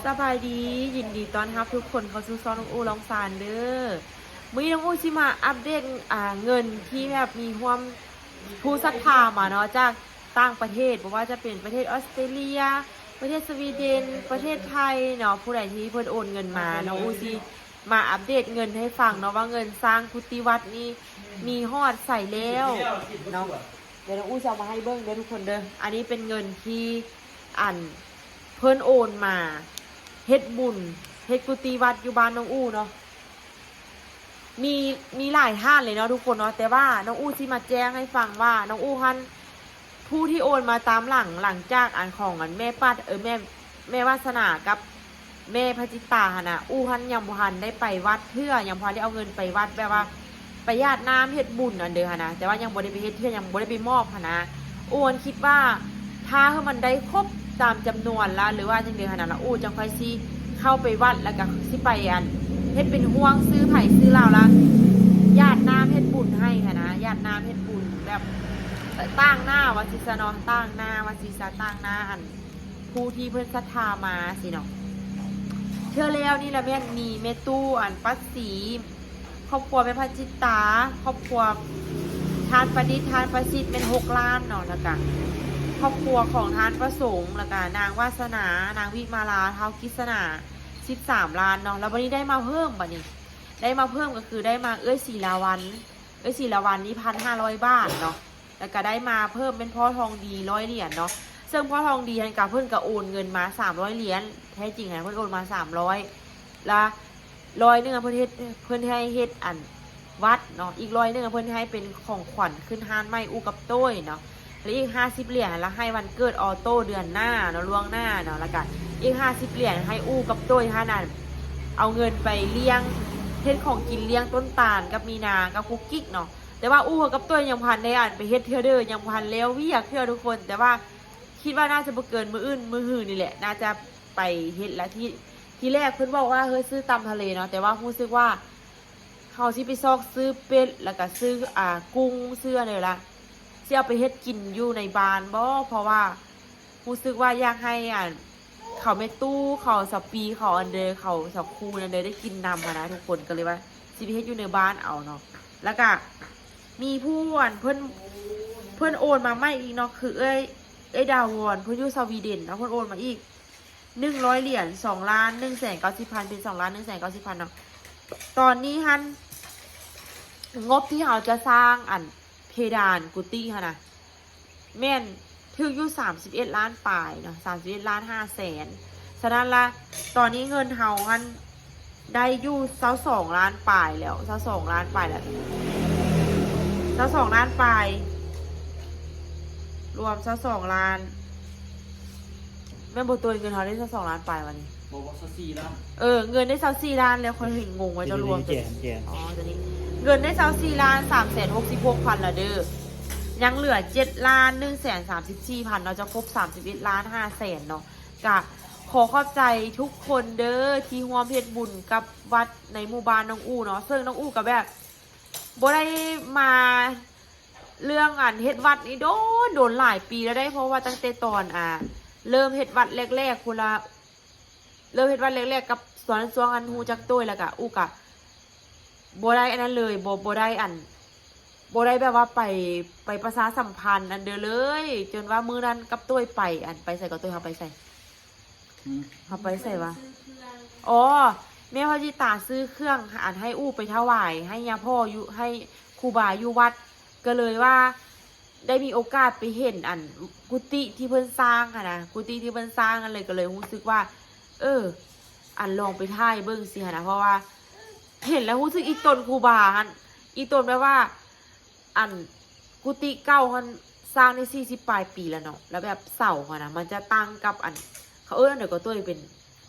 ສະບາຍດີ ຍິນດີຕ້ອນຮັບທຸກຄົນເຂົ້າສູ່ຊ່ອງນ້ອງອູ່ລອງຊານເດີ້. ມື້ນີ້ນ້ອງອູ່ຊິມາອັບເດດ ອ່າ ເງິນທີ່ແບບມີຮ່ວມຜູ້ສັດທາມາເນາະ ຈາກຕ່າງປະເທດ ບໍ່ວ່າຈະເປັນປະເທດອອສເຕຣເລຍ, ປະເທດສະວີເດັນ, ປະເທດໄທເນາະ. ຜູ້ໃດທີ່ເພິ່ນໂອນເງິນມາ ນ້ອງອູ່ຊິມາອັບເດດເງິນໃຫ້ຟັງເນາະ ວ່າເງິນສ້າງກຸຕິວັດນີ້ມີຮອດໃສແລ້ວເນາະ. ດຽວນ້ອງອູ່ຈະເອົາມາໃຫ້ເບິ່ງເດີ້ທຸກຄົນເດີ້. ອັນນີ້ເປັນເງິນທີ່ ອັນ ເພິ່ນໂອນມາເຮັດບຸນ ເຮັດກຸຕິວັດຢູ່ບ້ານນ້ອງອູ່ເນາະ. ມີ ມີຫຼາຍທ່ານເລີຍເນາະທຸກຄົນເນາະ ແຕ່ວ່ານ້ອງອູ່ຊິມາແຈ້ງໃຫ້ຟັງວ່າ ນ້ອງອູ່ຫັ້ນ ຜູ້ທີ່ໂອນມາຕາມຫຼັງ ຫຼັງຈາກອັນຂອງອັນແມ່ປັດ ເອີ ແມ່ ແມ່ວາສະໜາກັບ ແມ່ພະຈິດຕາຫັ້ນນະ ອູ່ຫັ້ນຍັງບໍ່ທັນໄດ້ໄປວັດເທື່ອ ຍັງບໍ່ທັນໄດ້ເອົາເງິນໄປວັດ ແບບວ່າໄປຢາດນ້ຳເຮັດບຸນຫັ້ນເດີ້ຫັ້ນນະ ແຕ່ວ່າຍັງບໍ່ໄດ້ໄປເຮັດເທື່ອ ຍັງບໍ່ໄດ້ໄປມອບຫັ້ນນະ. ອູ່ຫັ້ນຄິດວ່າຖ້າໃຫ້ມັນໄດ້ຄົບຕາມຈຳນວນລະ ຫຼືວ່າຈັ່ງໃດຫັ້ນນະ ລະອູ່ຈັ່ງຄ່ອຍຊິເຂົ້າໄປວັດ ລະກະຊິໄປອັນ ເຮັດເປັນຮ່ວງ ຊື່ໃຜຊື່ລາວລະ ຢາດນ້ຳເຮັດບຸນໃຫ້ຫັ້ນນະ ຢາດນ້ຳເຮັດບຸນແບບ ຕາງໜ້າວ່າຊິຊະເນາະ ຕາງໜ້າວ່າຊິຊະ ຕາງໜ້າອັນ ຜູ້ທີ່ເພິ່ນສັດທາມາຊີ້ເນາະ. ເທື່ອແລ້ວນີ້ລະແມ່ນມີແມ່ຕູ້ອັນປັດສີ ຄອບຄົວແມ່ພະຈິດຕາ ຄອບຄົວທ່ານປະດິດ ທ່ານປະສິດ ແມ່ນຫົກລ້ານເນາະ ລະກະຄອບຄົວຂອງທ່ານປະສົງ ລະກະນາງວາສະໜາ ນາງວິມາລາ ທ້າວກິດສະໜາ ສິບສາມລ້ານເນາະ. ລະບັດນີ້ໄດ້ມາເພີ່ມ ບັດນີ້ໄດ້ມາເພີ່ມ ກະຄືໄດ້ມາເອື້ອຍສີລາວັນ ເອື້ອຍສີລາວັນນີ້ ພັນຫ້າຮ້ອຍບາດເນາະ. ລະກະໄດ້ມາເພີ່ມແມ່ນພໍ່ທອງດີຮ້ອຍຫຼຽນເນາະ ເຊິ່ງພໍ່ທອງດີຫັ້ນກະເພິ່ນກະໂອນເງິນມາສາມຮ້ອຍຫຼຽນ ແທ້ຈິງຫັ້ນເພິ່ນໂອນມາສາມຮ້ອຍ ລະຮ້ອຍໜຶ່ງເພິ່ນເຮັດ ເພິ່ນໃຫ້ເຮັດອັນວັດເນາະ ອີກຮ້ອຍໜຶ່ງເພິ່ນໃຫ້ເປັນຂອງຂວັນຂຶ້ນຮ້ານໃໝ່ອູ່ກັບໂຕ້ຍເນາະ ລະອີກຫ້າສິບຫຼຽນລະໃຫ້ວັນເກີດອໍໂຕ້ເດືອນໜ້າເນາະ ລ່ວງໜ້າເນາະ ລະກະອີກຫ້າສິບຫຼຽນໃຫ້ອູ່ກັບໂຕ້ຍຫັ້ນ ເອົາເງິນໄປລ້ຽງ ເຮັດຂອງກິນລ້ຽງຕົ້ນຕານກັບມີນາກັບກຸກກິກເນາະ. ແຕ່ວ່າອູ່ກັບໂຕ້ຍຍັງບໍ່ທັນໄດ້ອັນໄປເຮັດເທື່ອເດີ້ ຍັງບໍ່ທັນແລ້ວວຽກເທື່ອທຸກຄົນ ແຕ່ວ່າຄິດວ່າໜ້າຈະບໍ່ເກີນມື້ອື່ນມື້ຮືນີ້ແຫຼະ ໜ້າຈະໄປເຮັດລະ. ທີ ທີແລກເພິ່ນບອກວ່າ ເຮີ້ຍ ຊື້ຕຳທະເລເນາະ ແຕ່ວ່າຮູ້ສຶກວ່າເຮົາຊິໄປຊອກຊື້ເປັດ ລະກະຊື້ ອ່າ ກຸ້ງ ຊື້ອັນໃດລະ ຊິເອົາໄປເຮັດກິນຢູ່ໃນບ້ານບໍ ເພາະວ່າຮູ້ສຶກວ່າຢາກໃຫ້ອັນ ເຂົາແມ່ຕູ້ ເຂົາສາວປີ ເຂົາອັນເດ ເຂົາສາວຄູນັ້ນເດ ໄດ້ກິນນຳຫັ້ນນະທຸກຄົນ ກະເລີຍວ່າຊິໄປເຮັດຢູ່ໃນບ້ານເອົາເນາະ. ລະກະມີຜູ້ອັນເພິ່ນ ເພິ່ນໂອນມາໃໝ່ອີກເນາະ ຄືເອື້ອຍ ເອື້ອຍດາວອນ ເພິ່ນຢູ່ສະວີເດັນເນາະ ເພິ່ນໂອນມາອີກໜຶ່ງຮ້ອຍຫຼຽນ ສອງລ້ານໜຶ່ງແສນເກົ້າສິບພັນ ເປັນສອງລ້ານໜຶ່ງແສນເກົ້າສິບພັນເນາະ. ຕອນນີ້ຫັ້ນ ງົບທີ່ເຮົາຈະສ້າງອັນເພດານກຸຕິຫັ້ນນະ ແມ່ນຖືກຢູ່ສາມສິບເອັດລ້ານປາຍເນາະ ສາມສິບເອັດລ້ານຫ້າແສນ. ສະນັ້ນລະ ຕອນນີ້ເງິນເຮົາຫັ້ນໄດ້ຢູ່ຊາວສອງລ້ານປາຍແລ້ວ ຊາວສອງລ້ານປາຍແລ້ວ ຊາວສອງລ້ານປາຍ ລວມຊາວສອງລ້ານ ແມ່ນບໍ່ໂຕຍ ເງິນເຮົາໄດ້ຊາວສອງລ້ານປາຍວະນີ້ ບໍ່ ບໍ່ ຊາວສີ່ລ້ານ ເອີ ເງິນໄດ້ຊາວສີ່ລ້ານແລ້ວ ຂ້ອຍເຫັນງົງວ່າເຈົ້າລວມ ແຈມ ແຈມ ອໍ ຕົວນີ້ ເງິນໄດ້ຊາວສີ່ລ້ານສາມແສນຫົກສິບຫົກພັນລະເດີ້ ຍັງເຫຼືອເຈັດລ້ານໜຶ່ງແສນສາມສິບສີ່ພັນເນາະ ຈະຄົບສາມສິບເອັດລ້ານຫ້າແສນເນາະ. ກະຂໍຂອບໃຈທຸກຄົນເດີ້ ທີ່ຮ່ວມເຮັດບຸນກັບວັດໃນໝູ່ບ້ານນ້ອງອູ່ເນາະ ເຊິ່ງນ້ອງອູ່ກະແບບບໍ່ໄດ້ມາ ເລື່ອງອັນເຮັດວັດນີ້ໂດນ ໂດນຫຼາຍປີແລ້ວເດ້ ເພາະວ່າຕັ້ງແຕ່ຕອນ ອ່າ ເລີ່ມເຮັດວັດແລກໆພຸ້ນລະ ເລີ່ມເຮັດວັດແລກໆກັບ ຕອນນັ້ນຊ່ວງອັນຮູ້ຈັກໂຕ້ຍ ລະກະອູ່ກະບໍ່ໄດ້ອັນນັ້ນເລີຍ ບໍ່ ບໍ່ໄດ້ອັນ ບໍ່ໄດ້ແບບວ່າໄປ ໄປປະຊາສຳພັນອັນເດີເລີຍ ຈົນວ່າມື້ນັ້ນກັບໂຕ້ຍໄປ ອັນໄປໃສກໍໂຕ້ຍ ເຮົາໄປໃສ? ເຮົາໄປໃສວະ? ອໍ ແມ່ພະຈິດຕາຊື້ເຄື່ອງ ອັນໃຫ້ອູ່ໄປຖວາຍໃຫ້ຍາພໍ່ຢູ່ ໃຫ້ຄູບາຢູ່ວັດ ກະເລີຍວ່າໄດ້ມີໂອກາດໄປເຫັນອັນກຸຕິທີ່ເພິ່ນສ້າງຫັ້ນນະ ກຸຕິທີ່ເພິ່ນສ້າງຫັ້ນເລີຍ ກະເລີຍຮູ້ສຶກວ່າ ເອີ ອັນລອງໄປຖ່າຍເບິ່ງຊີ້ຫັ້ນນະ ເພາະວ່າເຫັນແລ້ວຮູ້ສຶກອີ່ຕົນຄູບາຫັ້ນ ອີ່ຕົນແບບວ່າ ອັນກຸຕິເກົ່າຫັ້ນສ້າງໄດ້ສີ່ສິບປາຍປີແລ້ວເນາະ ແລ້ວແບບເສົາຫັ້ນນະ ມັນຈະຕັ້ງກັບອັນ ເຂົາເອີ້ນອັນໃດກໍໂຕ້ຍ ເປັນ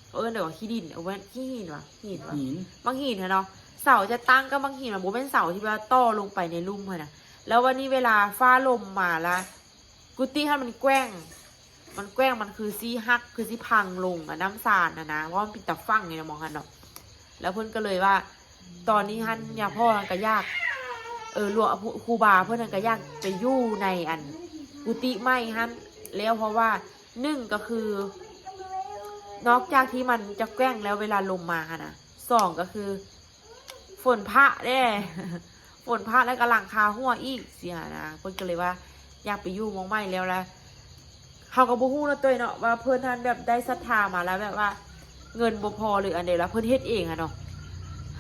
ເຂົາເອີ້ນອັນໃດກໍ ຂີ້ດິນ ເອີ ແມ່ນ ຂີ້ຫີນຫວາ ຫີນຫວາ ຫີນ ບັກຫີນຫັ້ນເນາະ ເສົາຈະຕັ້ງກັບບັກຫີນ ມັນບໍ່ແມ່ນເສົາທີ່ແບບວ່າຕໍ່ລົງໄປໃນລຸ່ມຫັ້ນນະ. ແລ້ວບາດນີ້ເວລາຟ້າລົມມາລະ ກຸຕິຫັ້ນມັນແກວ່ງ ມັນແກວ່ງ ມັນຄືຊິຫັກ ຄືຊິພັງລົງ ອັນນ້ຳຊານຫັ້ນນະ ເພາະວ່າມັນເປັນຕາຝັ່ງຢູ່ນະ ໝ່ອງຫັ້ນເນາະ. ແລ້ວເພິ່ນກໍເລີຍວ່າ ຕອນນີ້ຫັ້ນຍາພໍ່ຫັ້ນກະຢາກ ເອີ ຫຼວງ ຄູບາເພິ່ນຫັ້ນກະຢາກໄປຢູ່ໃນອັນກຸຕິໃໝ່ຫັ້ນແລ້ວ ເພາະວ່າໜຶ່ງກະຄື ນອກຈາກທີ່ມັນຈະແກວ່ງແລ້ວເວລາລົມມາຫັ້ນນະ ສອງກໍຄືຝົນພະເດ້ ຝົນພະແລ້ວກໍຫຼັງຄາຮົ່ວອີກຊີ້ຫັ້ນນະ ເພິ່ນກໍເລີຍວ່າຢາກໄປຢູ່ໝ່ອງໃໝ່ແລ້ວລະ ເຮົາກໍບໍ່ຮູ້ເນາະ ໂຕຍເນາະ ວ່າເພິ່ນຫັ້ນແບບໄດ້ສັດທາມາແລ້ວ ແບບວ່າເງິນບໍ່ພໍ ຫຼື ອັນໃດລະ ເພິ່ນເຮັດເອງຫັ້ນເນາະ.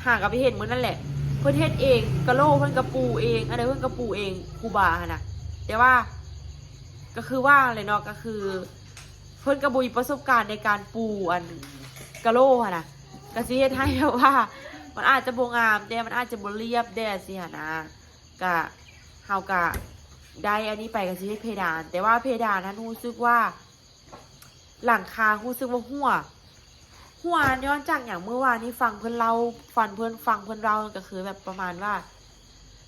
ຫາກໍໄປເຫັນມື້ນັ້ນແຫຼະ ເພິ່ນເຮັດເອງ ກະໂຫຼເພິ່ນກໍປູເອງ ອັນໃດເພິ່ນກໍປູເອງ ຄູບາຫັ້ນນະ. ແຕ່ວ່າກໍຄືວ່າແຫຼະເນາະ ກໍຄືເພິ່ນກໍບໍ່ມີປະສົບການໃນການປູອັນກະໂຫຼຫັ້ນນະ ກໍຊິເຮັດໃຫ້ແບບວ່າມັນອາດຈະບໍ່ງາມແດ່ ມັນອາດຈະບໍ່ລຽບແດ່ຊີ້ຫັ້ນນະ. ກະ ເຮົາກະໄດ້ອັນນີ້ໄປ ກະຊິເຮັດເພດານ ແຕ່ວ່າເພດານຫັ້ນຮູ້ສຶກວ່າ ຫຼັງຄາຮູ້ສຶກວ່າຮົ່ວ ຮົ່ວຍ້ອນຈາກຫຍັງ? ມື້ວານນີ້ຟັງເພິ່ນເລົ່າ ຟັງເພິ່ນ ຟັງເພິ່ນເວົ້າ ກໍຄືແບບປະມານວ່າ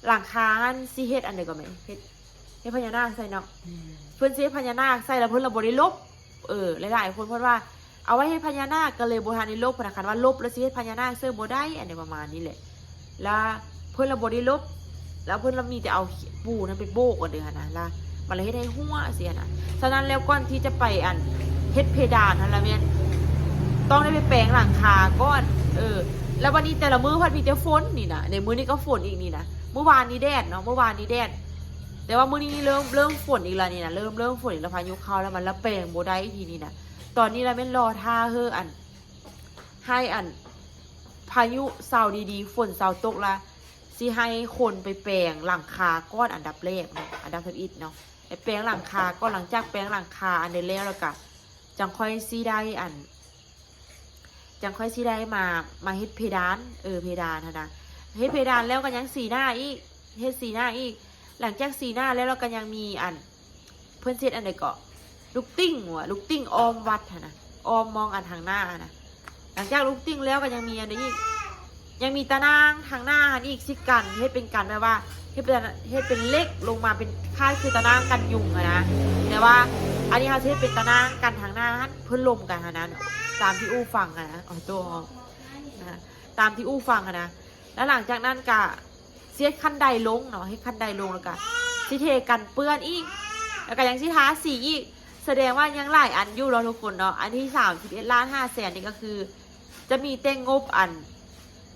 ຫຼັງຄາຫັ້ນຊິເຮັດອັນໃດກໍແມ່ນ ເຮັດ ເຮັດພະຍານາກໃສ່ເນາະ ແມ່ນ ເພິ່ນຊິເຮັດພະຍານາກໃສ່ ແລ້ວເພິ່ນລະບໍ່ໄດ້ລົບ. ເອີ ຫຼາຍໆຄົນເພິ່ນວ່າ ເອົາໄວ້ເຮັດພະຍານາກ ກໍເລີຍບໍ່ທັນໄດ້ລົບຫັ້ນນະ ຄັນວ່າລົບແລ້ວຊິເຮັດພະຍານາກເສີມບໍ່ໄດ້ ອັນນີ້ປະມານນີ້ແຫຼະ. ລະເພິ່ນລະບໍ່ໄດ້ລົບ ລະເພິ່ນລະມີແຕ່ເອົາປູນຳໄປໂບກເອົາເດີຫັ້ນນະ ລະມັນລະເຮັດໃຫ້ຮົ່ວຊີ້ຫັ້ນນະ. ສະນັ້ນແລ້ວກ່ອນທີ່ຈະໄປອັນເຮັດເພດານຫັ້ນລະແມ່ນຕ້ອງໄດ້ໄປແປງຫຼັງຄາກ່ອນ. ເອີ ລະບັດນີ້ແຕ່ລະມື້ພັດມີແຕ່ຝົນນີ້ນະ ໃນມື້ນີ້ກໍຝົນອີກນີ້ນະ ມື້ວານນີ້ແດດເນາະ ມື້ວານນີ້ແດດ ແຕ່ວ່າມື້ນີ້ເລີ່ມ ເລີ່ມຝົນອີກລະນີ້ນະ ເລີ່ມ ເລີ່ມຝົນອີກລະ ພາຍຸເຂົ້າລະ ມັນລະແປງບໍ່ໄດ້ອີກທີນີ້ນະ. ຕອນນີ້ລະແມ່ນລໍຖ້າເຮີ ອັນ ໃຫ້ອັນພາຍຸເຊົາດີໆ ຝົນເຊົາຕົກລະ ຊິໃຫ້ຄົນໄປແປງຫຼັງຄາກ່ອນອັນດັບແລກເນາະ ອັນດັບທຳອິດເນາະ ໄປແປງຫຼັງຄາກ່ອນ. ຫຼັງຈາກແປງຫຼັງຄາອັນໃດແລ້ວລະກະ ຈັ່ງຄ່ອຍຊິໄດ້ອັນ ຈັ່ງຄ່ອຍຊິໄດ້ມາ ມາເຮັດເພດານ ເອີ ເພດານຫັ້ນນະ ເຮັດເພດານແລ້ວກໍຍັງສີໜ້າອີກ ເຮັດສີໜ້າອີກ. ຫຼັງຈາກສີໜ້າແລ້ວລະກະຍັງມີອັນ ເພິ່ນຊິເຮັດອັນໃດເກາະ ລູກຕິ່ງຫວາ ລູກຕິ່ງອ້ອມວັດຫັ້ນນະ ອ້ອມມອງອັນທາງໜ້າຫັ້ນນະ. ຫຼັງຈາກລູກຕິ່ງແລ້ວກໍຍັງມີອັນໃດອີກ ຍັງມີຕາໜ່າງທາງໜ້າຫັ້ນອີກ ຊິກັນ ເຮັດເປັນກັນແບບວ່າ ເຮັດເປັນ ເຮັດເປັນເຫຼັກລົງມາເປັນຄ້າຍຄືຕາໜ່າງກັນຍຸງຫັ້ນນະ. ແຕ່ວ່າອັນນີ້ເຮົາຊິເຮັດເປັນຕາໜ່າງກັນທາງໜ້າຫັ້ນ ເພິ່ນລົມກັນຫັ້ນນະ ຕາມທີ່ອູ້ຟັງຫັ້ນນະ ເອົາໂຕ ຕາມທີ່ອູ້ຟັງຫັ້ນນະ. ແລ້ວຫຼັງຈາກນັ້ນກະຊິເຮັດຄັນໄດລົງເນາະ ເຮັດຄັນໄດລົງ ແລ້ວກະຊິເທກັນເປື້ອນອີກ ແລ້ວກະຍັງຊິທາສີອີກ. ສະແດງວ່າຍັງຫຼາຍອັນຢູ່ເນາະທຸກຄົນເນາະ. ອັນທີສາມສິບເອັດລ້ານຫ້າແສນນີ້ກໍຄື ຈະມີແຕ່ງົບອັນ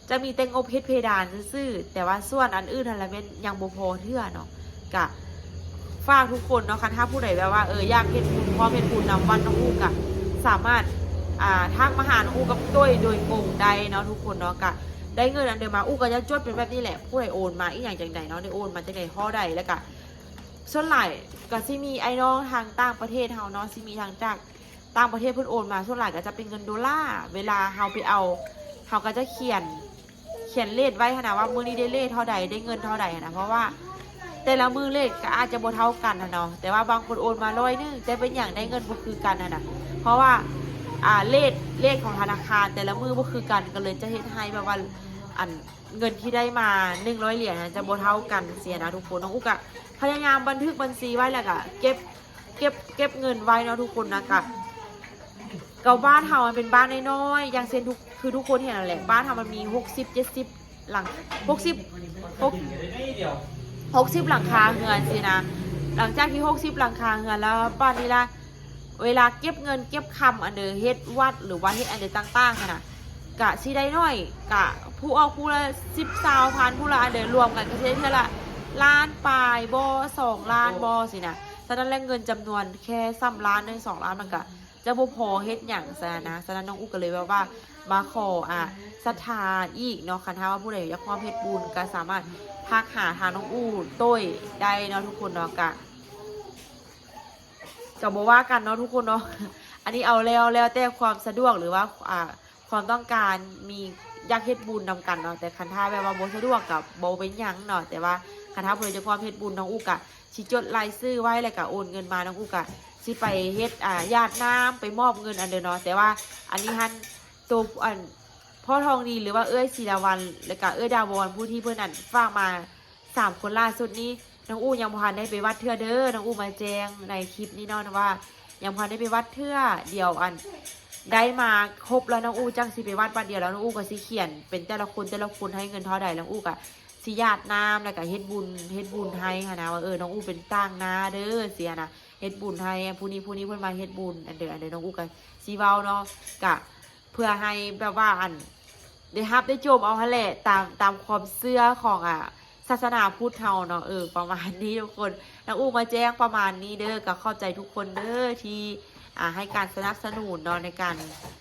ຈະມີແຕ່ງົບເຮັດເພດານຊື່ໆ ແຕ່ວ່າສ່ວນອັນອື່ນຫັ້ນລະແມ່ນຍັງບໍ່ພໍເທື່ອເນາະ. ກະຝາກທຸກຄົນເນາະ ຄັນຖ້າຜູ້ໃດແບບວ່າ ເອີ ຢາກເຮັດບຸນ ພ້ອມເຮັດບຸນນຳວັດນ້ອງອູ້ ກະສາມາດ ອ່າ ທັກມາຫານ້ອງອູ້ກັບໂຕ້ຍໂດຍກົງໄດ້ເນາະທຸກຄົນເນາະ. ກະໄດ້ເງິນອັນໃດມາ ອູ້ກໍຈະຈົດເປັນແບບນີ້ແຫຼະ ຜູ້ໃດໂອນມາອີ່ຫຍັງຈັ່ງໃດເນາະ ໄດ້ໂອນມາຈັ່ງໃດເທົ່າໃດ. ແລ້ວກະສ່ວນຫຼາຍກະຊິມີອ້າຍນ້ອງທາງຕ່າງປະເທດເຮົາເນາະ ຊິມີທາງຈາກ ຕ່າງປະເທດເພິ່ນໂອນມາ ສ່ວນຫຼາຍກໍຈະເປັນເງິນໂດລາ. ເວລາເຮົາໄປເອົາ ເຮົາກໍຈະຂຽນ ຂຽນເລດໄວ້ຫັ້ນນະ ວ່າມື້ນີ້ໄດ້ເລດເທົ່າໃດ ໄດ້ເງິນເທົ່າໃດຫັ້ນນະ ເພາະວ່າແຕ່ລະມື້ເລດກໍອາດຈະບໍ່ເທົ່າກັນຫັ້ນເນາະ. ແຕ່ວ່າບາງຄົນໂອນມາຮ້ອຍໜຶ່ງ ແຕ່ເປັນຫຍັງໄດ້ເງິນບໍ່ຄືກັນຫັ້ນນະ ເພາະວ່າ ອ່າ ເລດ ເລດຂອງທະນາຄານແຕ່ລະມື້ບໍ່ຄືກັນ ກໍເລີຍຈະເຮັດໃຫ້ແບບວ່າ ອັນ ເງິນທີ່ໄດ້ມາໜຶ່ງຮ້ອຍຫຼຽນຫັ້ນຈະບໍ່ເທົ່າກັນຊີ້ນະທຸກຄົນ. ນ້ອງອຸກະພະຍາຍາມບັນທຶກບັນຊີໄວ້ ແລ້ວກະເກັບ ເກັບ ເກັບເງິນໄວ້ເນາະທຸກຄົນນະ. ກະ ກະບ້ານເຮົາມັນເປັນບ້ານນ້ອຍໆ ຢ່າງເຊັ່ນທຸກ ຄືທຸກຄົນເຫັນຫັ້ນແຫຼະ ບ້ານເຮົາມັນມີຫົກສິບ ເຈັດສິບ ຫຼັງ ຫົກສິບ ຫົກ ຫົກສິບຫຼັງຄາເຮືອນຊີ້ນະ. ຫຼັງຈາກທີ່ຫົກສິບຫຼັງຄາເຮືອນແລ້ວ ບາດນີ້ລະ ເວລາເກັບເງິນເກັບຄຳອັນເດີ ເຮັດວັດ ຫຼືວ່າເຮັດອັນເດີຕ່າງໆຫັ້ນນະ ກະຊິໄດ້ໜ້ອຍ ກະຜູ້ອອກຜູ້ລະສິບ ຊາວພັນ ຜູ້ລະອັນເດີ ລວມກັນກະຊິໄດ້ເທື່ອລະລ້ານປາຍບໍ ສອງລ້ານບໍຊີ້ນະ. ສະນັ້ນແລ້ວເງິນຈຳນວນແຄ່ສ່ຳລ້ານໜຶ່ງ ສອງລ້ານ ມັນກະຈະບໍ່ພໍເຮັດຫຍັງຊັ້ນນະ. ສະນັ້ນນ້ອງອູກະເລີຍແບບວ່າມາຂໍ ອ່າ ສັດທາອີກເນາະ. ຄັນຖ້າວ່າຜູ້ໃດຢາກຮ່ວມເຮັດບຸນກະສາມາດທັກຫາທາງນ້ອງອູໂຕ້ຍໄດ້ເນາະທຸກຄົນເນາະ. ກະ ກໍບໍ່ວ່າກັນເນາະທຸກຄົນເນາະ. ອັນນີ້ເອົາແລ້ວ ແລ້ວແຕ່ຄວາມສະດວກ ຫຼືວ່າ ອ່າ ຄວາມຕ້ອງການ ມີ ຢາກເຮັດບຸນນຳກັນເນາະ. ແຕ່ຄັນຖ້າແບບວ່າບໍ່ສະດວກກໍບໍ່ເປັນຫຍັງເນາະ. ແຕ່ວ່າຄັນຖ້າເພິ່ນຈະຮ່ວມເຮັດບຸນ ນ້ອງອຸກະຊິຈົດລາຍຊື່ໄວ້ ແລ້ວກະໂອນເງິນມາ ນ້ອງອຸກະຊິໄປເຮັດ ອ່າ ຢາດນ້ຳ ໄປມອບເງິນອັນເດີເນາະ. ແຕ່ວ່າອັນນີ້ຫັ້ນ ໂຕ ອັນ ພໍ່ທອງດີ ຫຼືວ່າເອື້ອຍສີລາວັນ ແລ້ວກະເອື້ອຍດາວອນ ຜູ້ທີ່ເພິ່ນ ອັນ ຝາກມາ ສາມຄົນລ່າສຸດນີ້ ນ້ອງອູຍັງບໍ່ທັນໄດ້ໄປວັດເທື່ອເດີ. ນ້ອງອູມາແຈ້ງໃນຄລິບນີ້ເນາະວ່າ ຍັງບໍ່ທັນໄດ້ໄປວັດເທື່ອ. ດຽວ ອັນ ໄດ້ມາຄົບແລ້ວ ນ້ອງອູຈັ່ງຊິໄປວັດບາດດຽວ. ແລ້ວນ້ອງອູກໍຊິຂຽນເປັນແຕ່ລະຄົນ ແຕ່ລະຄົນໃຫ້ເງິນເທົ່າໃດ ນ້ອງອູກໍຊິຢາດນ້ຳ ແລ້ວກໍເຮັດບຸນ ເຮັດບຸນໃຫ້ຫັ້ນນະ ວ່າ ເອີ ນ້ອງອູເປັນຕ່າງໜ້າເດີ ຊີ້ນະ. ເຮັດບຸນໃຫ້ ອັນຜູ້ນີ້ ຜູ້ນີ້ເພິ່ນມາເຮັດບຸນ ອັນເດີ ອັນເດີ ນ້ອງອຸກະຊິເວົ້າເນາະ ກະເພື່ອໃຫ້ແບບວ່າ ອັນ ໄດ້ຮັບໄດ້ໂຈມເອົາຫັ້ນແຫຼະ ຕາມ ຕາມຄວາມເຊື່ອຂອງ ອ່າ ສາສະໜາພຸດເຮົາເນາະ ເອີ ປະມານນີ້ທຸກຄົນ. ນ້ອງອຸມາແຈ້ງປະມານນີ້ເດີ ກໍຂອບໃຈທຸກຄົນເດີທີ່ ອ່າ ໃຫ້ການສະໜັບສະໜູນເນາະ ໃນການ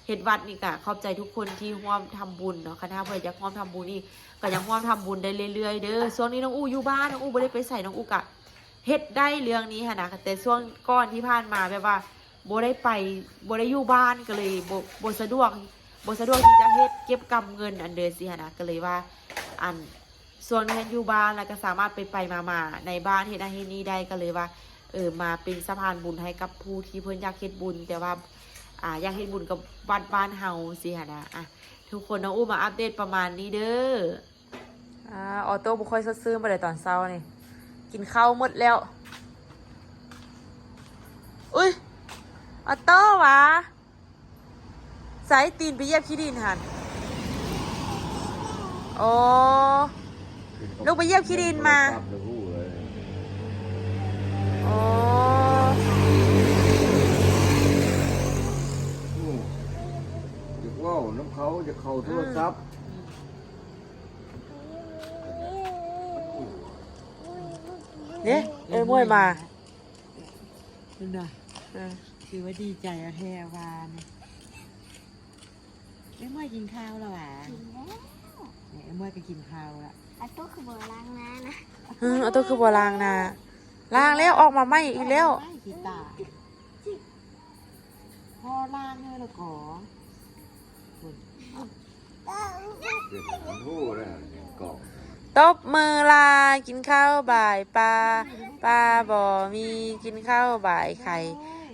ເຮັດວັດນີ້ ກໍຂອບໃຈທຸກຄົນທີ່ຮ່ວມທຳບຸນເນາະ. ຄັນຖ້າເພິ່ນຢາກຮ່ວມທຳບຸນອີກ ກໍຍັງຮ່ວມທຳບຸນໄດ້ເລື້ອຍໆເດີ. ຊ່ວງນີ້ນ້ອງອູຢູ່ບ້ານ ນ້ອງອູບໍ່ໄດ້ໄປໃສ ນ້ອງອູກະເຮັດໄດ້ເລື່ອງນີ້ຫັ້ນນະ ແຕ່ຊ່ວງກ່ອນທີ່ຜ່ານມາແບບວ່າ ບໍ່ໄດ້ໄປ ບໍ່ໄດ້ຢູ່ບ້ານ ກໍເລີຍບໍ່ ບໍ່ສະດວກ ບໍ່ສະດວກທີ່ຈະເຮັດເກັບກຳເງິນ ອັນເດີຊີ້ຫັ້ນນະ ກໍເລີຍວ່າ ອັນ ຊ່ວງນີ້ຫັ້ນຢູ່ບ້ານ ແລ້ວກໍສາມາດໄປໆມາໆໃນບ້ານ ເຮັດນັ້ນເຮັດນີ້ໄດ້ ກໍເລີຍວ່າ ເອີ ມາເປັນສະພານບຸນໃຫ້ກັບຜູ້ທີ່ເພິ່ນຢາກເຮັດບຸນ ແຕ່ວ່າ ອ່າ ຢາກເຮັດບຸນກັບວັດບ້ານເຮົາຊີ້ຫັ້ນນະ. ອ່ະ ທຸກຄົນ ນ້ອງອູມາອັບເດດປະມານນີ້ເດີ. ອ່າ ອອໂຕ້ບໍ່ຄ່ອຍສົດຊື່ນປານໃດຕອນເຊົ້ານີ້ ກິນເຂົ້າໝົດແລ້ວ. ອຸ້ຍ ອອໂຕ້ຫວາ? ໃສ ຕີນໄປຢຽບຂີ້ດິນຫັ້ນ? ໂອ້ ລູກໄປຢຽບຂີ້ດິນມາ. ໂອ້ ຢາກເວົ້ານຳເຂົາ ຢາກເຂົ້າໂທລະສັບ. ເດ້ ເອີ ມວຍມາ ເຫັນບໍ່? ເອີ ຖືວ່າດີໃຈແທ້ວ່ານີ້. ເອີ ມວຍກິນເຂົ້າແລ້ວຫວາ? ກິນແລ້ວ. ເອີ ມວຍກໍກິນເຂົ້າລະ. ອາໂຕ້ຄືບໍ່ລ້າງໜ້ານະ? ອື ອາໂຕ້ຄືບໍ່ລ້າງໜ້າ? ລ້າງແລ້ວ ອອກມາໃໝ່ອີກແລ້ວ. ຂີ້ຕາຍ. ພໍລ້າງເລີຍລະກໍ ຕົບມືລາກິນເຂົ້າບາຍປາ ປາບໍ່ມີກິນເຂົ້າບາຍໄຂ່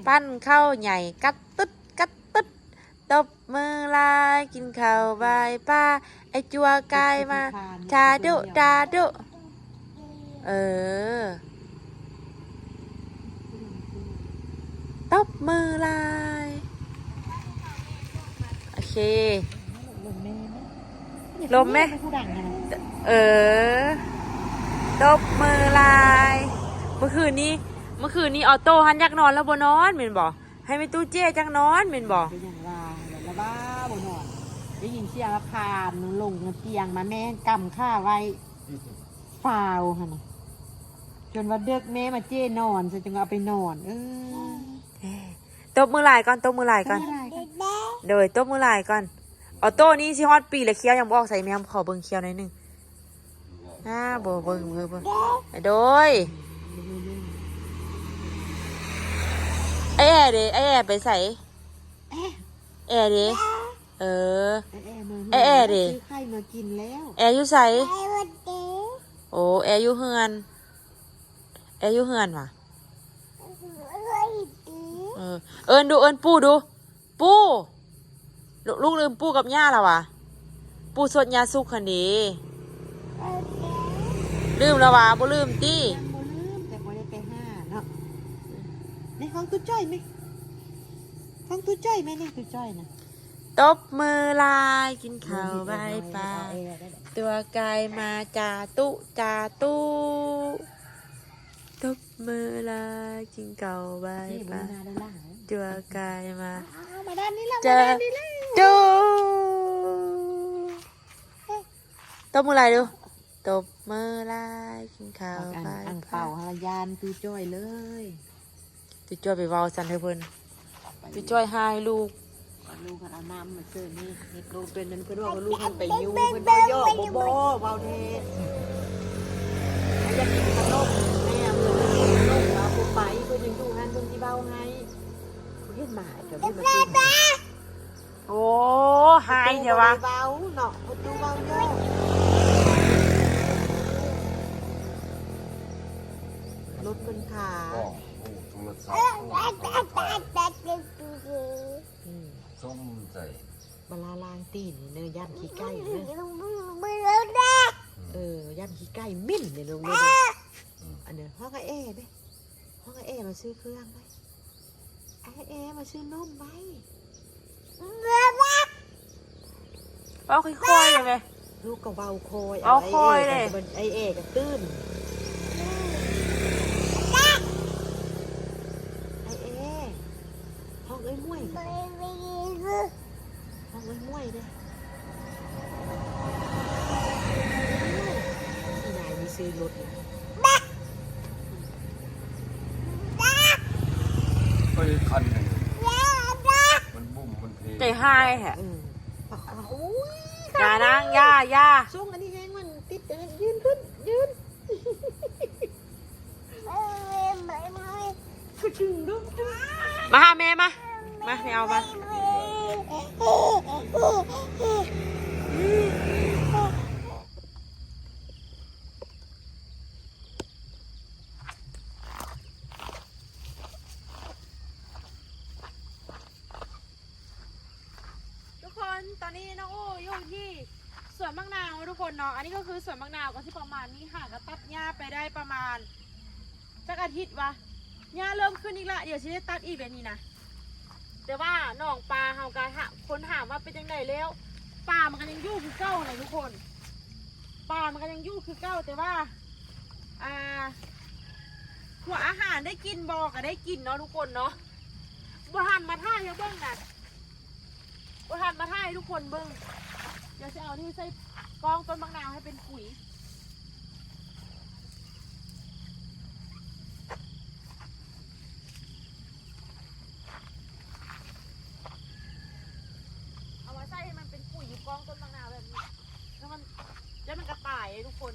ປັ້ນເຂົ້າໃຫຍ່ກັດຕຶດກັດຕຶດ. ຕົບມືລາກິນເຂົ້າບາຍປາ ໄອ້ຈົວກາຍມາ ທາດຸທາດຸ. ເອີ ຕົບມືຫຼາຍ. ໂອເຄ ລົມແມ. ເອີ ຕົບມືຫຼາຍ. ເມື່ອຄືນນີ້ ເມື່ອຄືນນີ້ອອໂຕ້ຫັ້ນຢາກນອນແລ້ວບໍ່ນອນແມ່ນບໍ່? ໃຫ້ແມ່ຕູ້ເຈ້ຈັກນອນແມ່ນບໍ່? ກໍຍັງວ່າ ລະວ່າບໍ່ນອນ ໄດ້ຍິນສຽງລະຄານລົງຕຽງມາ ແມ່ກຳຂາໄວ້ ຟາວຫັ້ນນະ ຈົນວ່າເດິກແມ່ມາເຈ້ນອນ ຊັ້ນຈຶ່ງເອົາໄປນອນ. ເອີ ຕົບມືຫຼາຍກ່ອນ ຕົບມືຫຼາຍກ່ອນ. ຕົບມືຫຼາຍກ່ອນ. ໂດຍ ຕົບມືຫຼາຍກ່ອນ. ອອໂຕ້ນີ້ຊິຮອດປີແລ້ວ ຂ້ຽວຍັງບໍ່ອອກໃສ ແມ່ຂໍເບິ່ງຂ້ຽວໜ້ອຍໜຶ່ງ. ອ່າ ບໍ່ເບິ່ງ ເບິ່ງ ເບິ່ງ ໂດຍ ໄອ້ແອເດ ໄອ້ແອໄປໃສ? ແອເດ ເອີ ໄອ້ແອເດ ຊື້ໄຂ່ມາກິນແລ້ວ. ແອຢູ່ໃສ? ໂອ້ ແອຢູ່ເຮືອນ ແອຢູ່ເຮືອນຫວາ? ເອີ ເອີ້ນດູ ເອີ້ນປູ່ດູ. ປູ່ ລູກ ລູກລືມປູ່ກັບຍ່າລະຫວາ? ປູ່ສົດຍາສຸກຫັ້ນເດ. ລືມລະຫວາ? ບໍ່ລືມຕິ? ຍັງບໍ່ລືມ ແຕ່ບໍ່ໄດ້ໄປຫາເນາະ. ນີ້ຂອງຕູ້ຈ້ອຍແມະ ຂອງຕູ້ຈ້ອຍແມະ ນີ້ຕູ້ຈ້ອຍນະ. ຕົບມືຫຼາຍ ກິນເຂົ້າບາຍປາ ຕົວກາຍມາ ຈາຕຸ ຈາຕຸ. ຕົບມືລາກິນເຂົ້າບາຍປາ ຈົວກາຍມາ ເອົາ ມາດ້ານນີ້ລະ ຈະ ມາດ້ານນີ້ລະ ໂຈ. ຕົບມືຫຼາຍດູ ຕົບມືຫຼາຍ ກິນເຂົ້າບາຍປາ. ອັງເປົາຫາລະຢ້ານຕູ້ຈ້ອຍເລີຍ. ຕູ້ຈ້ອຍໄປເວົ້າຊັ້ນໃຫ້ເພິ່ນ ຕູ້ຈ້ອຍຫາໃຫ້ລູກ ລູກຫັ້ນເອົານ້ຳມາເສີມນີ້ ເຮັດລູກເປັນນັ້ນ ເພິ່ນວ່າລູກຫັ້ນໄປຍູ້ ເພິ່ນເວົ້າຢອກ ບໍ່ ບໍ່ ເວົ້າແທ້. ຢາກກິນຂະໜົມແມ່ ເພິ່ນຢາກກິນຂະໜົມ ເອົາບໍ່ໄປ ເພິ່ນຍັງຢູ່ຫັ້ນ ເພິ່ນຊິເວົ້າໃຫ້. ເຫັນໝາ ໂອ້ ຫາຍແທ້ຫວາ? ເວົ້າເນາະ ປະຕູເວົ້າຢູ່ ລົດເພິ່ນຂາ ໂອ້ ໂທລະສັບ ອືມ ສົມໃຈ ບັນລາລ້າງຕີນນີ້ເນີ ຢ້ານຂີ້ໄກ່ເນີ ເອີ ຢ້ານຂີ້ໄກ່ເໝັນນີ້ ລົງເດີ ອືມ ອັນນີ້ ຮ້ອງໃຫ້ແອເດ້ ຮ້ອງໃຫ້ແອມາຊື້ເຄື່ອງໄວ້ ໃຫ້ແອມາຊື້ນົມໄວ້. ເວົ້າຄ່ອຍໆ ໄດ້ໄໝ? ລູກກໍເວົ້າຄ່ອຍ ເວົ້າຄ່ອຍເດ້ ໄອ້ແອກໍຕື່ນ. ຫ້ອງຫ້ວຍໆເດ້ ຍາຍມີຊື້ລົດນະ ໄປຄັນໜຶ່ງ ມັນບຸ້ມມັນເພ ໃຈຮ້າຍແທ້ ອືມ ໂອ້ຍ ຢ່ານາງ ຢ່າ ຢ່າ ຊ່ວງອັນນີ້ແຮງ ມັນຕິດ ຢືນຂຶ້ນ ຢືນ ມາຫາແມ່ມາ ມາ ແມ່ເອົາມາ ທຸກຄົນ ຕອນນີ້ນ້ອງໂອ້ຢູ່ທີ່ສວນໝາກນາວເນາະທຸກຄົນເນາະ ອັນນີ້ກໍຄືສວນໝາກນາວ ກໍຊິປະມານນີ້ ຫາກໍຕັດຫຍ້າໄປໄດ້ປະມານຈັກອາທິດວະ ຫຍ້າເລີ່ມຂຶ້ນອີກລະ ດຽວຊິໄດ້ຕັດອີກແບບນີ້ນະ ແຕ່ວ່າໜອງປາເຮົາກໍ ຄົນຖາມວ່າເປັນຈັ່ງໃດແລ້ວ ປາມັນກໍຍັງຢູ່ຄືເກົ່ານະທຸກຄົນ ປາມັນກໍຍັງຢູ່ຄືເກົ່າ ແຕ່ວ່າ ອ່າ ຫົວອາຫານໄດ້ກິນບໍ່ ກໍໄດ້ກິນເນາະທຸກຄົນເນາະ ບໍ່ທັນມາຖ່າຍໃຫ້ເບິ່ງນະ ບໍ່ທັນມາຖ່າຍໃຫ້ທຸກຄົນເບິ່ງ ດຽວຊິເອົານີ້ໃສ່ກ້ອງຕົ້ນໝາກນາວໃຫ້ເປັນປຸ໋ຍ ເອົາມາໃສ່ໃຫ້ມັນເປັນປຸ໋ຍຢູ່ກ້ອງຕົ້ນໝາກນາວແບບນີ້ ແລ້ວມັນ ແລ້ວມັນກໍຕາຍເດ້ທຸກຄົນ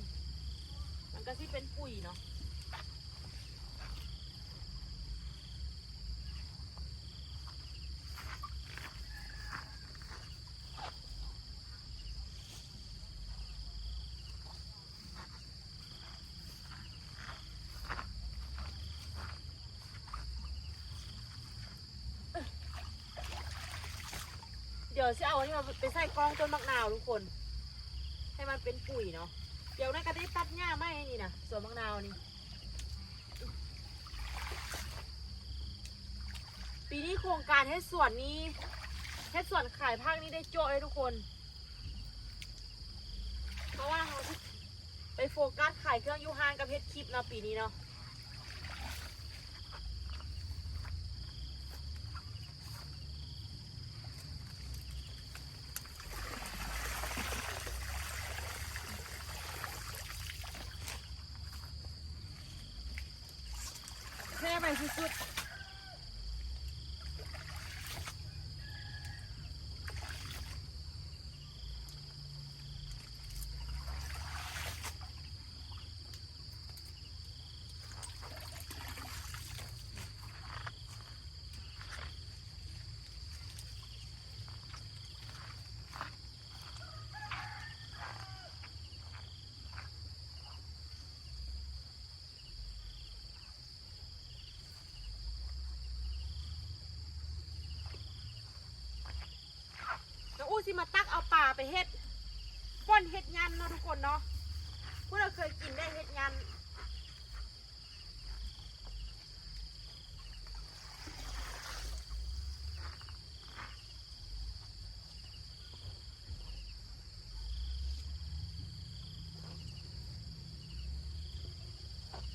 ມັນກໍຊິເປັນປຸ໋ຍເນາະ. ດຽວຊິເອົາອັນນີ້ມາໄປໃສ່ກ້ອງຕົ້ນໝາກນາວທຸກຄົນ ໃຫ້ມັນເປັນປຸ໋ຍເນາະ. ດຽວນັ້ນກໍໄດ້ຕັດຫຍ້າໃໝ່ນີ້ນະ ສວນໝາກນາວນີ້. ປີນີ້ໂຄງການເຮັດສວນນີ້ ເຮັດສວນຂາຍຜັກນີ້ໄດ້ໂຈະເລີຍທຸກຄົນ ເພາະວ່າເຮົາຊິໄປໂຟກັສຂາຍເຄື່ອງຢູ່ຮ້ານກັບເຮັດຄລິບເນາະ ປີນີ້ເນາະ. ແຊ່ໄວ້ສຸດໆ. ນ້ອງອູຊິມາຕັກເອົາປາໄປເຮັດປົ່ນເຮັດຫຍັນເນາະທຸກຄົນເນາະ. ຜູ້ໃດເຄີຍກິນໄດ້ເຮັດຫຍັນ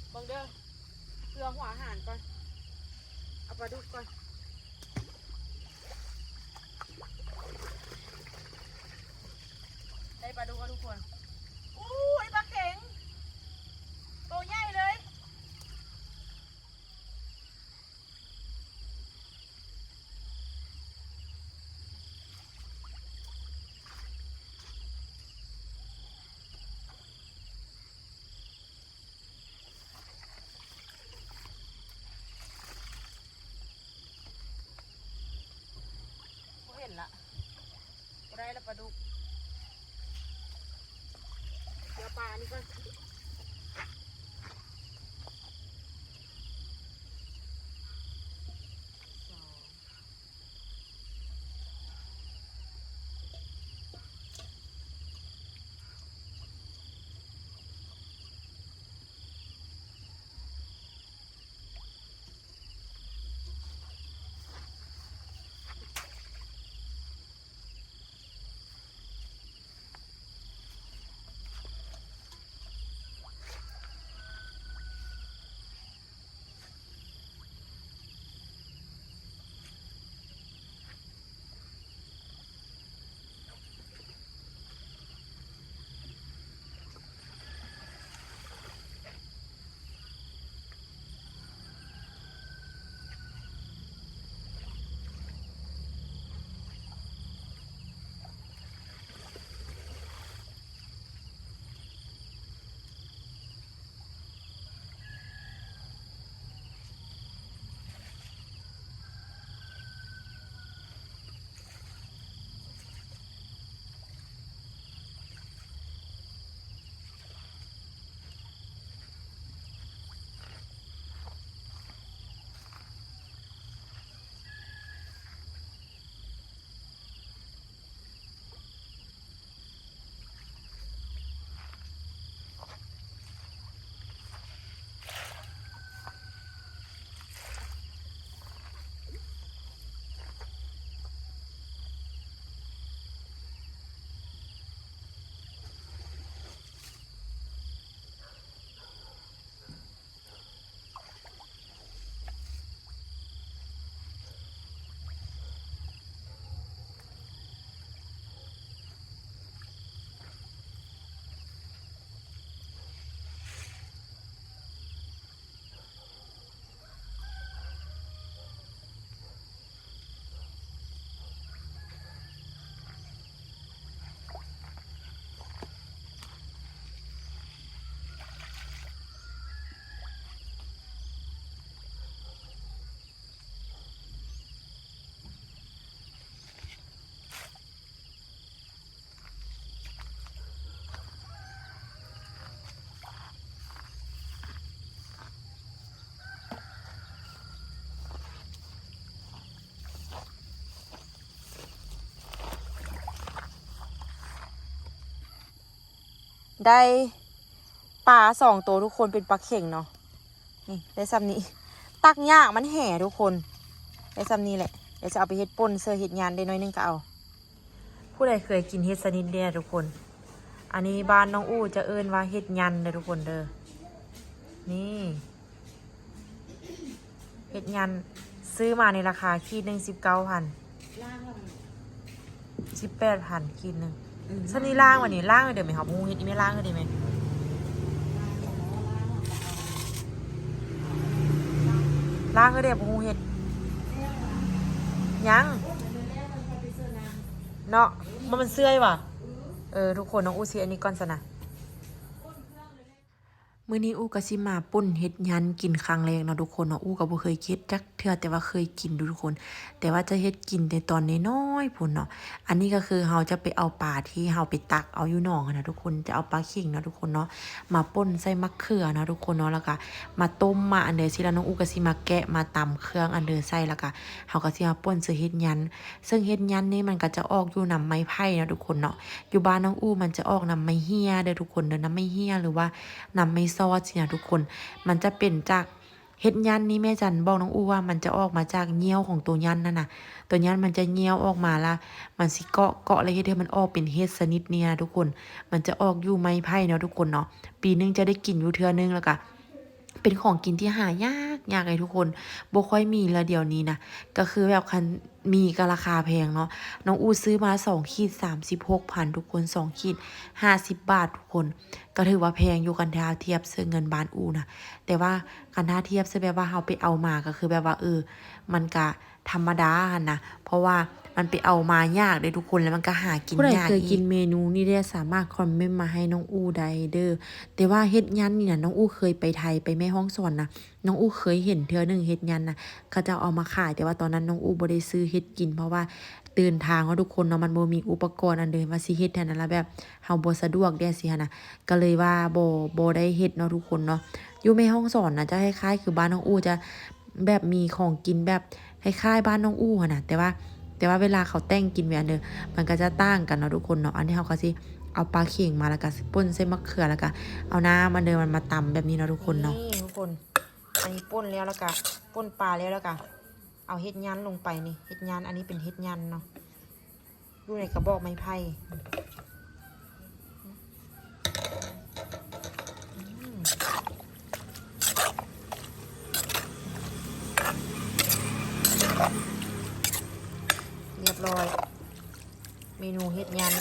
ເບິ່ງເດີ ເພື່ອຫົວອາຫານກ່ອນ ເອົາປາດຸກກ່ອນ ໄດ້ປາດຸກແລ້ວທຸກຄົນ. ອູ້ຍ ປາເຂັງ ໂຕໃຫຍ່ເລີຍ. ບໍ່ເຫັນລະ ບໍ່ໄດ້ລະປາດຸກ. ດຽວປາອັນນີ້ກ່ອນ. ເ ໄດ້ປາສອງໂຕທຸກຄົນ ເປັນປາເຂັງເນາະ. ນີ້ໄດ້ຊ່ຳນີ້ ຕັກຍາກ ມັນແຫທຸກຄົນ. ໄດ້ຊ່ຳນີ້ແຫຼະ ດຽວຈະເອົາໄປເຮັດປົ່ນເສີເຮັດຍານໄດ້ໜ້ອຍໜຶ່ງກໍເອົາ. ຜູ້ໃດເຄີຍກິນເຫັດຊະນິດນີ້ທຸກຄົນ? ອັນນີ້ບ້ານນ້ອງອູ້ຈະເອີ້ນວ່າເຫັດຍານເດີທຸກຄົນເດີ. ນີ້ ເຫັດຍານ ຊື້ມາໃນລາຄາຂີດໜຶ່ງສິບເກົ້າພັນ ສິບແປດພັນຂີດໜຶ່ງ. ອືມ ຊັ້ນນີ້ລ້າງວະນີ້ ລ້າງເດີແມ່ ເຮົາບໍ່ຮູ້ເຮັດ ອີແມ່ລ້າງເດີແມ່ ລ້າງເດີ ບໍ່ຮູ້ເຮັດຫຍັງເນາະ. ບໍ່ແມ່ນເຊື່ອຍຫວາ? ເອີ ທຸກຄົນ ນ້ອງອູ້ຊິອັນນີ້ກ່ອນຊັ້ນນະ. ມື້ນີ້ອູ້ກໍຊິມາປົ່ນເຫັດຍານກິນຄັ້ງແລກເນາະທຸກຄົນເນາະ. ອູ້ກໍບໍ່ເຄີຍເຮັດຈັກເທື່ອ ແຕ່ວ່າເຄີຍກິນຢູ່ທຸກຄົນ ແຕ່ວ່າຈະເຮັດກິນແຕ່ຕອນນ້ອຍໆພຸ້ນເນາະ. ອັນນີ້ກໍຄືເຮົາຈະໄປເອົາປາທີ່ເຮົາໄປຕັກເອົາຢູ່ໜອງຫັ້ນນະທຸກຄົນ ຈະເອົາປາເຂັງເນາະທຸກຄົນເນາະ ມາປົ່ນໃສ່ໝາກເຂືອເນາະທຸກຄົນເນາະ ແລ້ວກໍມາຕົ້ມ ມາອັນເດີຊີ້ ແລ້ວນ້ອງອູ້ກໍຊິມາແກະ ມາຕຳເຄື່ອງອັນເດີໃສ່ ແລ້ວກໍເຮົາກໍຊິມາປົ່ນໃສ່ເຫັດຍານ. ເຊິ່ງເຫັດຍານນີ້ມັນກໍຈະອອກຢູ່ນຳໄມ້ໄຜ່ເນາະທຸກຄົນເນາະ. ຢູ່ບ້ານນ້ອງອູ້ມັນຈະອອກນຳໄມ້ເຫ້ຍເດີທຸກຄົນເດີ ນຳໄມ້ເຫ້ຍ ຫຼືວ່ານຳໄມ້ຊອດຊີ້ນະທຸກຄົນ. ມັນຈະເປັນຈາກ ເຫັດຍານນີ້ແມ່ຈັນບອກນ້ອງອູ້ວ່າມັນຈະອອກມາຈາກຍ່ຽວຂອງໂຕຍານນັ້ນນະ ໂຕຍານມັນຈະຍ່ຽວອອກມາ ລະມັນຊິເກາະ ເກາະ ລະເຮັດໃຫ້ມັນອອກເປັນເຫັດຊະນິດນີ້ນະທຸກຄົນ. ມັນຈະອອກຢູ່ໄມ້ໄຜ່ເນາະທຸກຄົນເນາະ ປີໜຶ່ງຈະໄດ້ກິນຢູ່ເທື່ອໜຶ່ງ ລະກະ ເປັນຂອງກິນທີ່ຫາຍາກ ຍາກເລີຍທຸກຄົນ ບໍ່ຄ່ອຍມີລະດຽວນີ້ນະ. ກໍຄືແບບຄັນມີກໍລາຄາແພງເນາະ. ນ້ອງອູ້ຊື້ມາສອງຂີດສາມສິບຫົກພັນທຸກຄົນ ສອງຂີດຫ້າສິບບາດທຸກຄົນ ກໍຖືວ່າແພງຢູ່ ຄັນຖ້າທຽບໃສ່ເງິນບ້ານອູ້ນະ. ແຕ່ວ່າຄັນຖ້າທຽບໃສ່ແບບວ່າເຮົາໄປເອົາມາ ກໍຄືແບບວ່າ ເອີ ມັນກະທຳມະດາຫັ້ນນະ ເພາະວ່າມັນໄປເອົາມາຍາກເດ້ທຸກຄົນ ແລ້ວມັນກະຫາກິນຍາກອີກ. ຜູ້ໃດເຄີຍກິນເມນູນີ້ແດ່ ສາມາດຄອມເມັນມາໃຫ້ນ້ອງອູ້ໄດ້ເດີ. ແຕ່ວ່າເຫັດຍານນີ້ນະ ນ້ອງອູ້ເຄີຍໄປໄທ ໄປແມ່ຮ່ອງສອນນະ ນ້ອງອູ້ເຄີຍເຫັນເທື່ອໜຶ່ງເຫັດຍານນະ ເຂົາເຈົ້າເອົາມາຂາຍ ແຕ່ວ່າຕອນນັ້ນນ້ອງອູ້ບໍ່ໄດ້ຊື້ເຮັດກິນ ເພາະວ່າເດີນທາງເນາະທຸກຄົນເນາະ ມັນບໍ່ມີອຸປະກອນອັນເດີວ່າຊິເຮັດຫັ້ນນະ ລະແບບເຮົາບໍ່ສະດວກແດ່ຊີ້ຫັ້ນນະ ກໍເລີຍວ່າບໍ່ ບໍ່ໄດ້ເຮັດເນາະທຸກຄົນເນາະ. ຢູ່ແມ່ຮ່ອງສອນນະ ຈະຄ້າຍໆຄືບ້ານນ້ອງອູ້ ຈະ ແບບມີຂອງກິນແບບຄ້າຍໆບ້ານນ້ອງອູ້ຫັ້ນນະ ແຕ່ວ່າ ແຕ່ວ່າເວລາເຂົາແຕ່ງກິນແມ່ນເດີ ມັນກໍຈະຕ່າງກັນເນາະທຸກຄົນເນາະ. ອັນນີ້ເຮົາກໍຊິເອົາປາເຂັງມາ ແລ້ວກໍຊິປົ່ນໃສ່ໝາກເຂືອ ແລ້ວກໍເອົານ້ຳອັນເດີມັນມາຕຳແບບນີ້ເນາະທຸກຄົນເນາະ. ນີ້ທຸກຄົນ ອັນນີ້ປົ່ນແລ້ວ ແລ້ວກໍປົ່ນປາແລ້ວ ແລ້ວກໍເອົາເຫັດຍານລົງໄປນີ້ ເຫັດຍານ ອັນນີ້ເປັນເຫັດຍານເນາະ. ຢູ່ໃນກະບອກໄມ້ໄຜ່ ອືມ ຮຽບຮ້ອຍ ເມນູເຫັດຍານ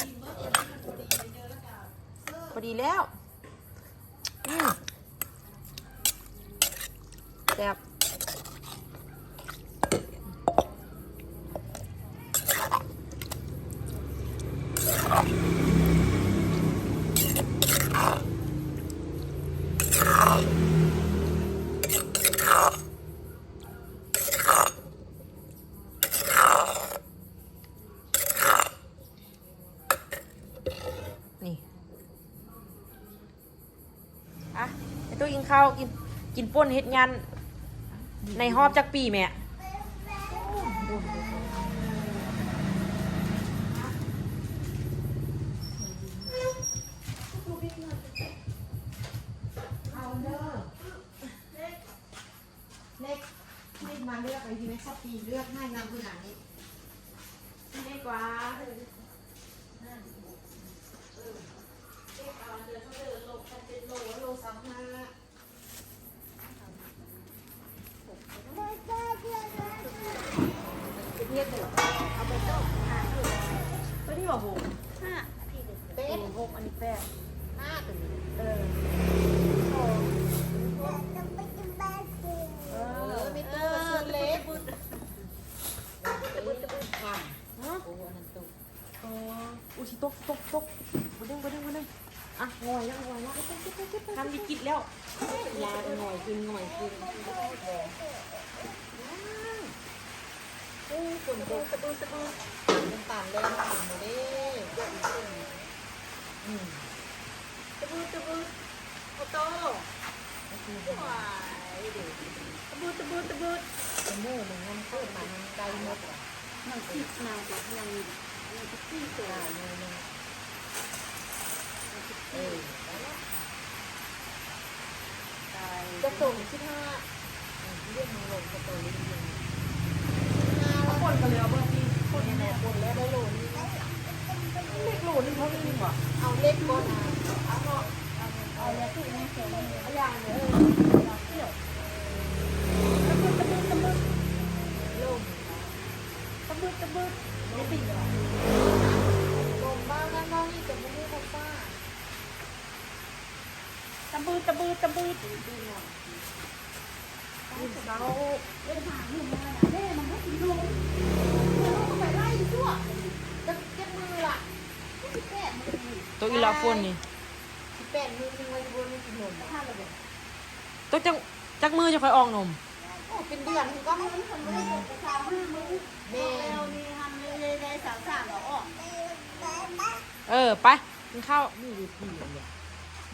ພໍດີແລ້ວ. ອືມ ແຊບ. ນີ້ ອ່ະ ໄປຕູ້ກິນເຂົ້າ ກິນ ກິນປົ່ນເຫັດຍານ ໃນຮອບຈັກປີແມ່? ເລັກ ເລັກ ມາເລືອກໄປທີ່ໃນຊ້ອບປີ້ ເລືອກໃຫ້ນຳຜູ້ນັ້ນນີ້ ເລັກກວ່າ ເອີ ເລັກກວ່າ ເດີນເທົ່າເດີມ ໂລ ຄັນເປັນໂລ ໂລຊາວຫ້າ ເຮັດເດີ ເອົາໄປຕ້ອງ ໂຕນີ້ບໍ່ ຫົກ ຫ້າ ອັນນີ້ເປັນ ເປັນ ຫົກ ອັນນີ້ແປດ ຫ້າ ໂຕນີ້ ເອີ ສອງ ເອີ ມີຕູ້ເສືອເລັກ ຕະບຶດ ຕະບຶດ ຕະບຶດ ຕະບຶດ ຫະ ໂອ້ ອັນນັ້ນຕົກ ເອີ ອຸ້ຍ ຊິຕົກ ຕົກ ຕົກ ບໍ່ດຶງ ບໍ່ດຶງ ບໍ່ດຶງ ອ່ະ ຫງອຍແລ້ວ ຫງອຍແລ້ວ ເກັບໄປ ເກັບໄປ ເກັບໄປ ທຳວິກິດແລ້ວ ລາຫງອຍຂຶ້ນ ຫງອຍຂຶ້ນ ໂອ້ ຝົນຕົກ ຕະບຶດ ຕະບຶດ ນ້ຳຕານແລ່ນຂຶ້ນມາເດ້ ອືມ ຕະບຶດ ຕະບຶດ ໂອໂຕ ຫວາຍເດ້ ຕະບຶດ ຕະບຶດ ຕະບຶດ ຕະໝູມັນຍັງເກີດມາ ມັນໄດ້ໝົດຫວາ ມັນຕິດນາງ ຍັງ ຍັງສິບສີ່ໂຕ ອ່າ ໜ່ວຍໜຶ່ງ ເອີ ແລ້ວ ຈັກໂຕ? ສິບຫ້າ. ອືມ ລຽນມັນລົງ ສະຕໍຣີ ສິບຫ້າ. ເອົາ ຄົນກໍເລີຍເອົາເບິ່ງທີ່ຄົນນີ້ແຫຼະ ຄົນແລ້ວໄດ້ໂລໜຶ່ງ. ເລັກໂລໜຶ່ງເທົ່ານີ້ຫວາ? ເອົາເລັກບໍ່ນະ? ເອົາເນາະ ເອົາແລ້ວ ເອົາຢ່າງເດີ. ເອີ ຕະບຶດ ຕະບຶດ ຕະບຶດ ລົງ. ຕະບຶດ ຕະບຶດ ບໍ່ຕິດ. ລົງເບົາແລ້ວ ນ້ອງນີ້ຈະບໍ່ຮູ້ພາສາ. ຕະບືດ ຕະບືດ ຕະບືດ. ກິນເຂົ້າ ເອີ້ນຫາໜຸ່ມມານະ ແມ່ມັນບໍ່ກິນນົມ. ແລ້ວເຮົາກໍໄປໄລ່ຕົວະ. ຈັກ ຈັກມື້ລະ? ສິບແປດມື້ນີ້ ໂຕອີ່ຫຼ້າຝົນນີ້ ສິບແປດມື້ ຍັງວ່າຊິບໍ່ໄດ້ກິນນົມ. ຕະພານລະບໍ່? ໂຕຈັກ ຈັກມື້ຈະຄ່ອຍອອກນົມ? ໂອ້ ເປັນເດືອນຄືກັນ. ແມ່ນ ແລ້ວນີ້ຫັ້ນເລີຍໄດ້ຊາວສາມແລ້ວອອກ. ເອີ ໄປ ກິນເຂົ້າ. ນີ້ຢູ່ທີ່ນີ້ ບໍ່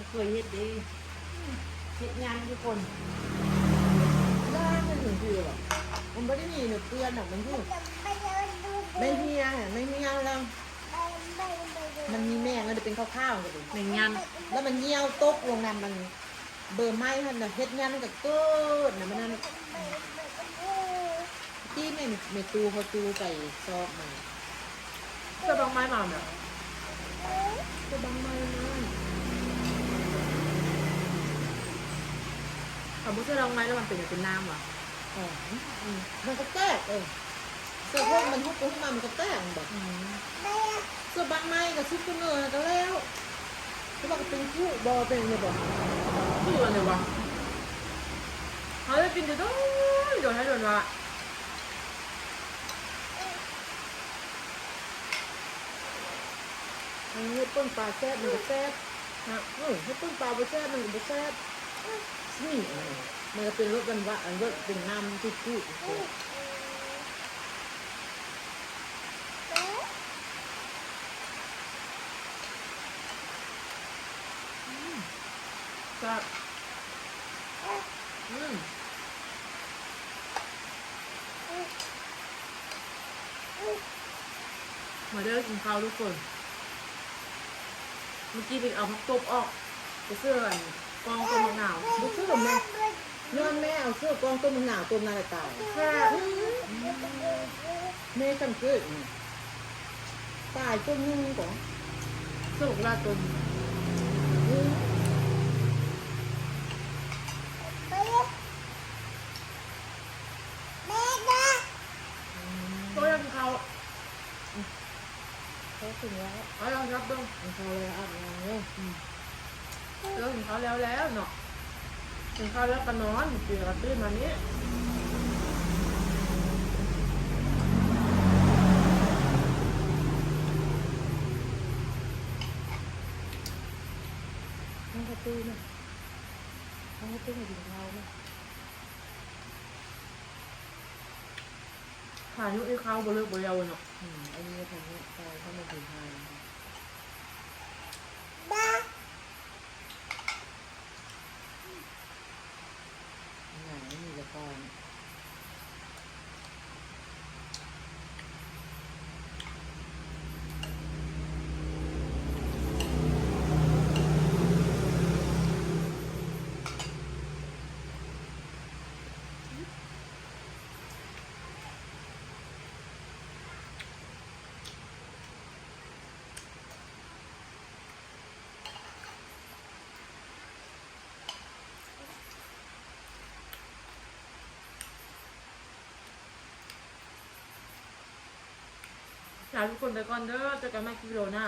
ເຄີຍເຮັດເດ້ ເຮັດຫຍັງທຸກຄົນ ລ້າງມັນເຖື່ອ ມັນບໍ່ໄດ້ມີເນື້ອເປື້ອນດອກ ມັນຢູ່ ແມ່ນເຫື່ອ ແມ່ນເຫື່ອແລ້ວ ມັນມີແມງ ມັນຈະເປັນຂາວໆ ກໍເປັນແມງຍັນ ແລ້ວມັນຍ່ຽວຕົກລົງນຳ ມັນ ເບີໄມ້ຫັ້ນນະ ເຮັດຫຍັງກໍເກີດນະ ມັນນັ້ນ. ທີ່ແມ່ ແມ່ຕູ້ເຂົາຕູ້ໄປຊອກມາ ເສື້ອບາງໄມ້ມານະ ເສື້ອບາງໄມ້ມາ. ຖ້າບໍ່ເສື້ອບາງໄມ້ແລ້ວມັນເປັນຫຍັງ ເປັນນ້ຳຫວາ? ອໍ ອືມ ມັນກໍແຕກ ເອີ. ເສື້ອໂຄງມັນຮຸບໄປຮຸບມາ ມັນກໍແຕກ ແມ່ນບໍ່? ອືມ ເສື້ອບາງໄມ້ກໍຊຸກຕົວເໜີກໍແລ້ວ ຄືວ່າກໍເປັນຄຸບໍ່ ເປັນຫຍັງບໍ່? ຄືອັນໃດວະ? ເຮົາໄດ້ກິນແຕ່ດົນ ດົນໃຫ້ດົນວ່າ ເຮັດປົ່ນປາແຊບ ມັນກໍແຊບນະ ເອີ ເຮັດປົ່ນປາບໍ່ແຊບ ມັນກໍບໍ່ແຊບ. ນີ້ ອັນນີ້ ມັນກໍເປັນລົດຫວານໆ ອັນລົດເປັນນ້ຳຈືດໆ ອືມ ອືມ ແຊບ ອືມ. ມາເດີ ກິນເຂົ້າທຸກຄົນ. ເມື່ອກີ້ໄປເອົາຜັກຕົບອອກ ໄປຊື້ອັນ ກ່ອງຕົ້ມໝາກນາວ ບໍ່ຊື້ແມ່ ຍ້ອນແມ່ເອົາຊື້ກ່ອງຕົ້ມໝາກນາວຕົ້ມນັ້ນລະຕາຍ. ແຊບ ອືມ ແມ່ສັງເກດ ຕາຍຕົ້ນໜຶ່ງກໍ ສຸກລະຕົ້ນ ອືມ. ໂຕຢາກກິນເຂົ້າ ເຂົ້າກິນແລ້ວ ເອົາລອງຮັບເບິ່ງ ກິນເຂົ້າແລ້ວອາບນ້ຳເດີ ອືມ ເອີ ກິນເຂົ້າແລ້ວແລ້ວເນາະ ກິນເຂົ້າແລ້ວກໍນອນ ເດຍກໍຕື່ນມານີ້ ມັນກໍຕື່ນນະ ມັນກໍຕື່ນກິນເຂົ້ານະ. ພາຍຸອີກຄາວບໍ່ເລີກບໍ່ແລ້ວເນາະ ອືມ ອັນນີ້ພາຍຸ ເອີ ເຂົ້າມາເປັນພາຍຸ ຫາຍມີແຕ່ຄາວ. ລາທຸກຄົນໄປກ່ອນເດີ ເຈີກັນໃໝ່ຄລິບວິດີໂອໜ້າ.